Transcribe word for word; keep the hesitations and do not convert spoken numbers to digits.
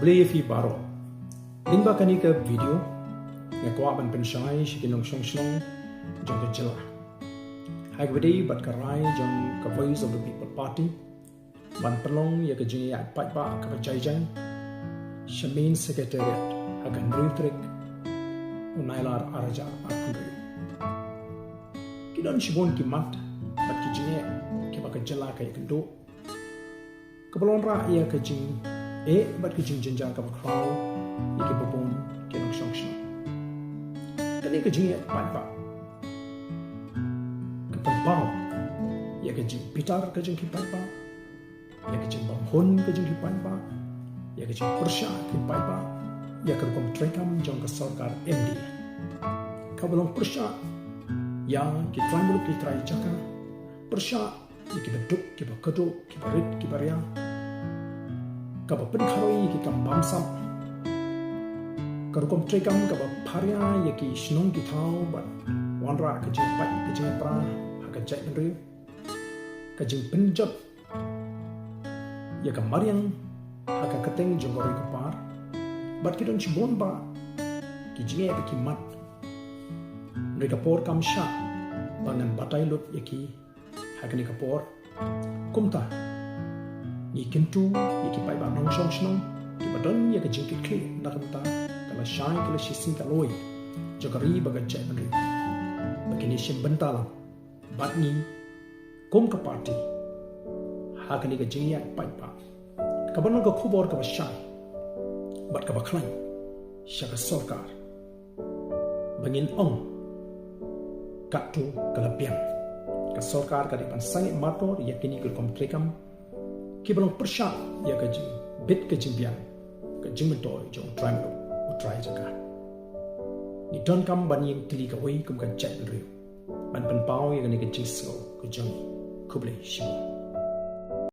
Khublei ïa phi baroh. Lyngba kane ka video nga kwah ban pynshai sha ki nongshong shnong jong ka jylla, ha kaba ïadei bad ka rai jong ka Voice of the People Party ban pynlong ïa ka jingïaid paidbah kaba jai jai sha Main Secretariat ha ka hynriew tarik u Nailar arhajar arphew hynriew. Ki don shibun ki mat bad ki jingeh kiba ka jylla ka ïakynduh, kaba long rah ïa ka jingeh bad ka jingjynjar kaba khraw ïa kiba bun ki nongshong shnong. Kane ka jingïaid paidbah ka pynpaw ïa ka jingbitar ka jong ki paidbah, ïa ka jingbymhun ka jong ki paidbah, ïa ka jingpyrshah ki paidbah ïa ka rukom treikam jong ka sorkar M D A, kaba long pyrshah ïa ki trai muluk ki trai jaka, pyrshah ïa kiba duk kiba kduh, kiba rit kiba ria, kaba pynkharoi ïa ki kam bamsap, ka rukom treikam kaba pharia ïa ki shnong ki thaw bad wanrah ka jingpait ka jingpra ha ka jaitbynriew, ka jingpynjot ïa ka mariang ha ka kyrteng jong ka ri ka par, bad ki don shibun bah ki jingeh bad ki mat. Hynrei ka por kam shah ba ngan batai lut ïa ki ha kane ka por. Kumta ngi kyntu ïa ki paidbah nongshong shnong kiba don ïa ka jingkitkhlieh na ka bynta ka lashai ka lashisngi ka lawei jong ka ri bad ka jaitbynriew ba kin ïashim bynta lang bad ngi kum ka party ha kane ka jingïaid paidbah, kaba long ka khubor kaba shai bad kaba khlaiñ sha ka sorkar, ba ngin ong katto ka la biang. Ka sorkar ka dei ban sangeh mardor ïa kine ki rukom treikam kiba long pyrshah ïa ka jingbit ka jingbiang, ka jingmyntoi jong u trai muluk u trai jaka. Ngi donkam ban ïeng tylli kawei kum ka jaitbynriew ban pynpaw ïa kane ka jingsngew ka jong ngi. Khublei shibun.